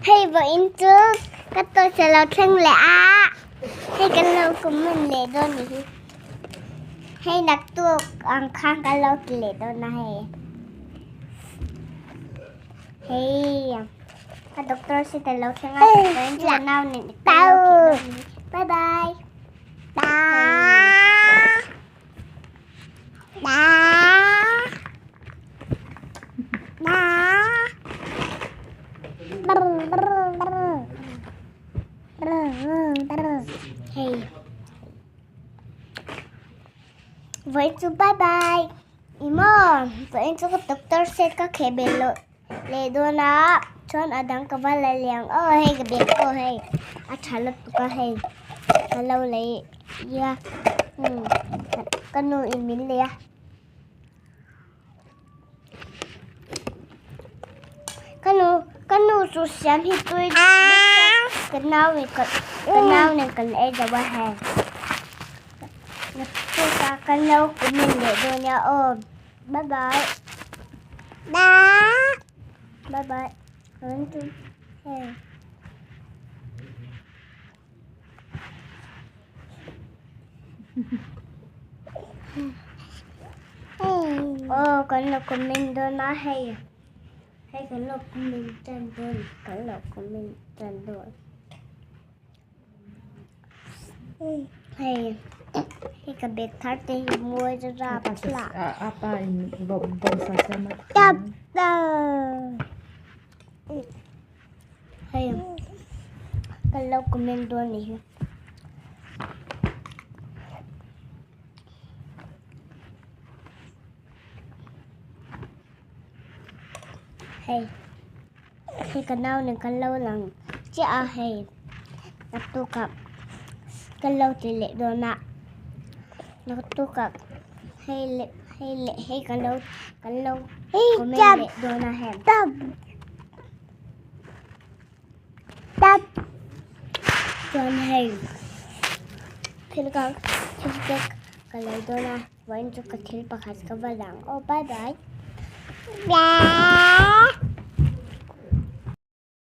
Hei vawiin chu ka tawsa lo thleng leh a, hei kan lo comment leh dawn ni hi. Hei naktuk ang khan kan lo ti leh dawn a hei. Hei ka doctor si ta lo thleng a, vawiin chu ka nau nen kan lo kheh dawn ni. Bye bye. Hei vawiin chu bye bye i maw vawiin chu ka doctor set ka kheh belh loh leh dawn a chuan a dang ka va la liang aw hei ka bag pawh hei a tha lutuk a hei ka lo lei a umm ka nu in min lei a ka nu ka nu chu siam hi tui ka nau in ka nau nen kan ei zo a hei ka lo comment leh dawn nia aw. Bye bye. Bye. Bye bye. One, two, hey. Oh, kan lo comment dawn a hei. Hei kan lo comment tan dawn. Kan lo comment tan dawn. Hei hei ka bag thar te hi mawi chu rap thla. A pa in bawngsa siam a. Hei ka lo comment dawn ni hi. Hei. Hei ka nau nen kan lo lang chiah a hei naktukah kan lo ti leh dawn a naktukah hei leh hei leh hei kan lo kan lo comment leh dawn a hei chuan hei thil ka thil te ka lei dawn a vawiin chu ka thil pakhat ka va lang aw bye bye.